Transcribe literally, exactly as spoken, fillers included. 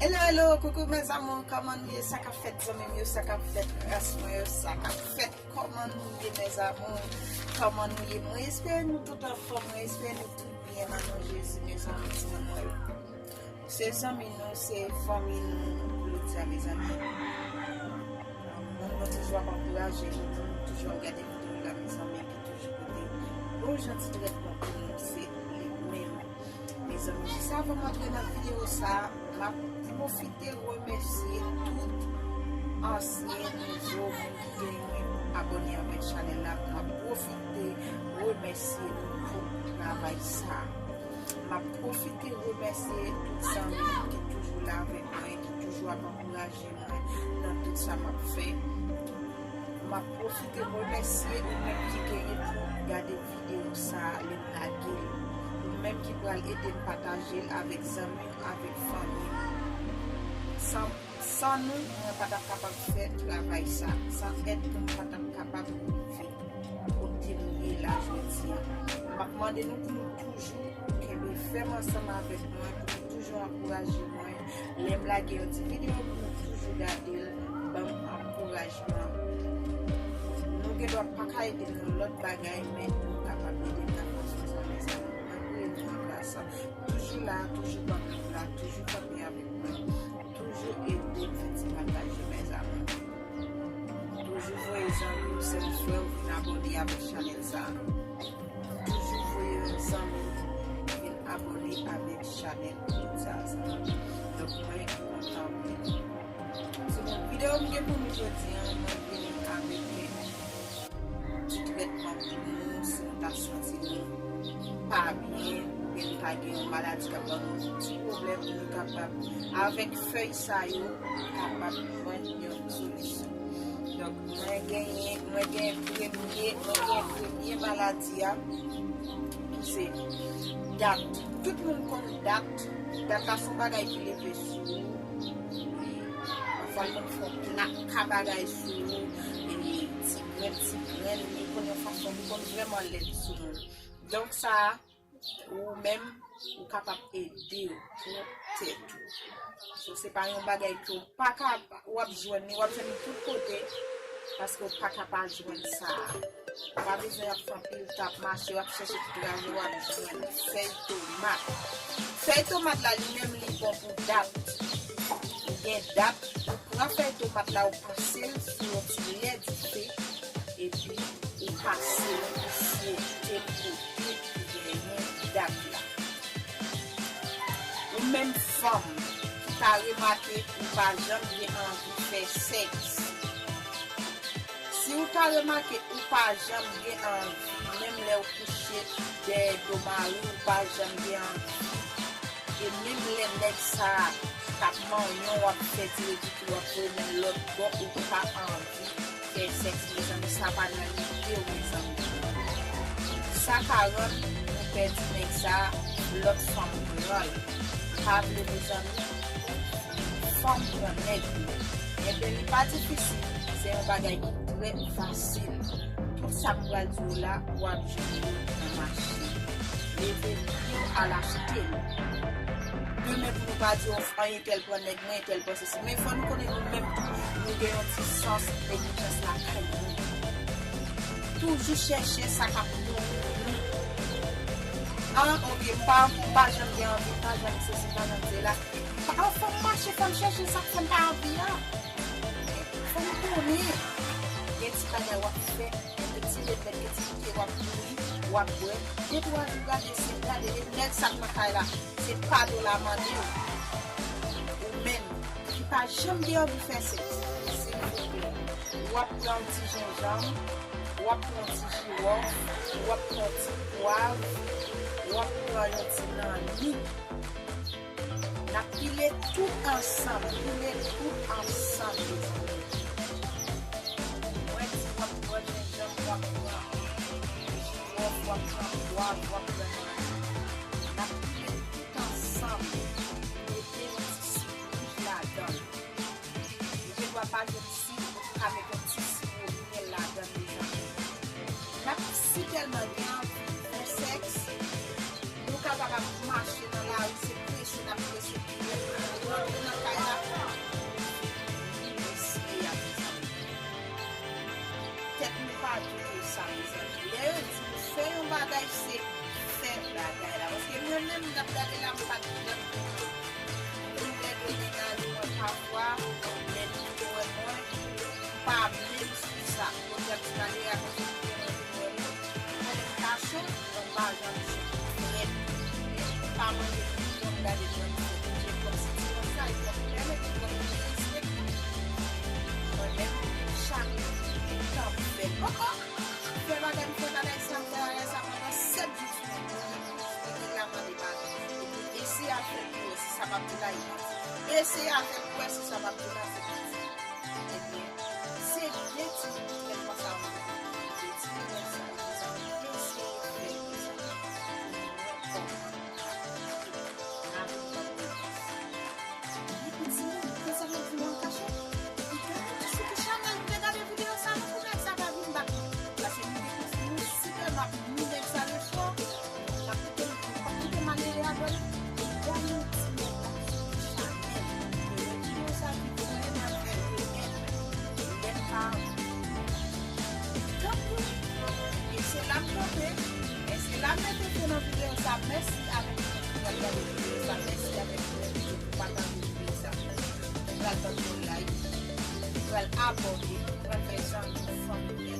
Hello, hello, coucou mes amours, kòman nou ye? Sa k ap fèt, zanmi m yo? Sa k ap fèt, ras mwen yo? Sa k ap fèt, kòman nou ye, mes amours? Kòman nou ye? Mwen espere nou tout anfòm, mwen espere nou tout byen nan non Jezi, mes amours, ti moun mwen yo. Se zanmi nou, se fanmi nou, Claudia, mes amours. Moun nou toujou ap ankouraje nou, moun nou toujou ap gade videyo la, mes amours, ki toujou pote bon jan ti trètman pou nou, se li menm. Mezanmi, jis avan m antre nan videyo sa a, m ap pwofite remèsye tout ansyen, nouvo moun ki genyen abòne avèk chanèl la. M ap pwofite remèsye nou pou travay sa a. M ap pwofite remèsye tout zanmi ki toujou la avèk mwen, ki toujou ap ankouraje mwen nan tout sa m ap fè. M ap pwofite remèsye ou menm ki genyen pou gade videyo sa a lè m lage l. Ou menm ki pral ede m pataje l avèk zanmi w, avèk fanmi w. San, san nou, mwen pa t ap kapab fè travay sa. San èd nou, mwen pa t ap kapab rive kote m ye la jodi a. M ap mande nou pou nou toujou kenbe fèm ansanm avèk mwen, pou nou toujou ankouraje mwen. Lè m lage yon ti videyo pou nou toujou gade l, ban m ankourajman. Nou gendwa pa ka ede m nan lòt bagay, men nou kapab ede m nan fason sa, mezanmi. Mwen priye nou anba sa. Toujou la, toujou ban m la, toujou kanpe avèk mwen. Toujou ede m fè ti pataj yo, mezanmi. Toujou voye zanmi w, sè w, frè w vin abòne avèk chanèl sa. Toujou voye yon zanmi vin abòne avèk chanèl Claudia sa. Donk, mwen kontan anpil. Sou videyo m gen pou nou jodi a, mwen vini avèk ti trètman pou nou, si nou ta santi nou pa byen, oubyen nou ta gen yon maladi k ap ban nou ti pwoblèm, pou nou kapab, avèk fèy sa yo, kapab jwenn yon solisyon. Donk, mwen genyen, mwen genyen premye, mwen genyen premye maladi a, ki se dat. Tout moun konn dat. Dat la se yon bagay ki leve sou ou. Pafwa l konn fè yon traka bagay sou ou. E ti grenn, ti grenn, li konn yon fason, li konn vrèman lèd sou moun. Donk sa, ou menm, ou kapab ede w pou tèt ou. So, se pa yon bagay ke w pa ka, w ap jwenn li, w ap jwenn li tout kote, paske w pa ka pa jwenn sa. Ou pa bezwen ap fè anpil tan ap mache, w ap chèche tout raje, w ap jwenn fèy tomat. Fèy tomat la, li menm, li bon pou dat. Ou gen dat, ou pran fèy tomat la, ou pase l sou yon ti lè dife, epi ou pase l, ou fwote l kote ou genyen dat la. Ou menm fanm ki ta remake ou pa janm gen anvi fè sèks. Si w ta remake ou pa janm gen anvi, menm lè w kouche dèyè do mari w, ou pa janm gen anvi. E menm lè nèg sa a t ap manyen w, w ap fè ti ridikil, w ap voye men l lòt bò, ou pa anvi fè sèks, mezanmi, sa pa nan lide w, mezanmi. Sa ka rann ou pèdi nèg sa a, lòt fanm pran l. Pa vle, mezanmi, fanm pran nèg ou. Ebyen, li pa difisil, se yon bagay ki trè fasil. Tout sa m pral di w la, w ap jwenn yo nan mache. Leve pye w al achte l. Demen pou nou pa di w anyen tèl pran nèg mwen, tèl pran sesi. Men fò nou konnen nou menm tou, nou gen yon ti sans neglijans lakay nou. Toujou chèche sa k ap nouri nou. An, oke, m pa, m pa janm gen anvi, m pa janm sesi, m pa janm sela. An, fò m mache, fò m chèche sa k fè m pa anvi a. Fò m konnen. Gen ti bagay w ap fè, gen ti remèd, gen ti bouke w ap bouyi, w ap bwè. De twa jou, gade, se gade, e nèg sa k nan kay la, se padon l a mande w. Ou menm ki pa janm gen anvi fè sèks, silvouplè, w ap pran yon ti jenjanm, w ap pran yon ti jiwòf, w ap pran yon ti pwav, w ap pran yon ti nanni. N ap pile tout ansanm, pile tout ansanm, mezanmi. Mwen di w ap pran jenjanm, w ap pran jiwòf, w ap pran pwav, w ap pran nanni. N ap pile tout ansanm, mete yon ti sik wouj ladan l. Ou gendwa pa jwenn sik, ou ka met yon ti siwo myèl ladan l, mezanmi. N ap sitèlman gen anvi fè sèks, nou kapab ap mache nan lari, se prese n ap prese pou nou rantre nan kay Sa, mezanmi. Lè yo di nou fè yon bagay, se fè bagay la. Paske mwen menm, m t ap gade la, m pa t janm konprann. Moun lè yo degaje mwen pafwa, lè yo wè mwen, m pa menm sou sa. Podyab ti malere a kontinye mwen vin wè mwen. Mwen menm kachon, mwen pa janm sou frèt. M pa manje tout bon, m gade mwen, m se kòmsi ti moun sa, li pèmèt mwen respekte. Mwen menm, chak tan m fè l. Poko! Fè bagay, m fè bagay sa, m fè bagay sa pandan sèt jou sou yon pwojè. Mwen te la mande bagay. Eseye al fè l pou wè si sa p ap di la, e manti. Eseye al fè l pou wè si sa p ap di la, se manti. Ebyen, se de ti mouvman sa yo. De ti mouvman sa yo, mezanmi. Eseye fè l, mezanmi. Pou mwen kòman. Avèk yon depans. Li piti moun, mezanmi, di mwen kache. Li gade sou ki chanèl m te gade videyo sa, non, pou nèg sa pa vin bat mwen. Paske nou te konstwi yon sipè map, nou nèg sa lefò. M ap kite, m ap kite malere a dòmi. E gade yon ti nèg la sou ki chanèl. Yo wè videyo sa ki vrèman fè yo nèt. Lè m pa Tanpri. E se la m kanpe. E se la m mete fen nan videyo sa. Mèsi avèk nou ki pral gade videyo sa. Mèsi avèk nou ki pataje videyo sa. Ou pral ban nou yon like. Ou pral abòne. Ou pral fè zanmi, fanmi.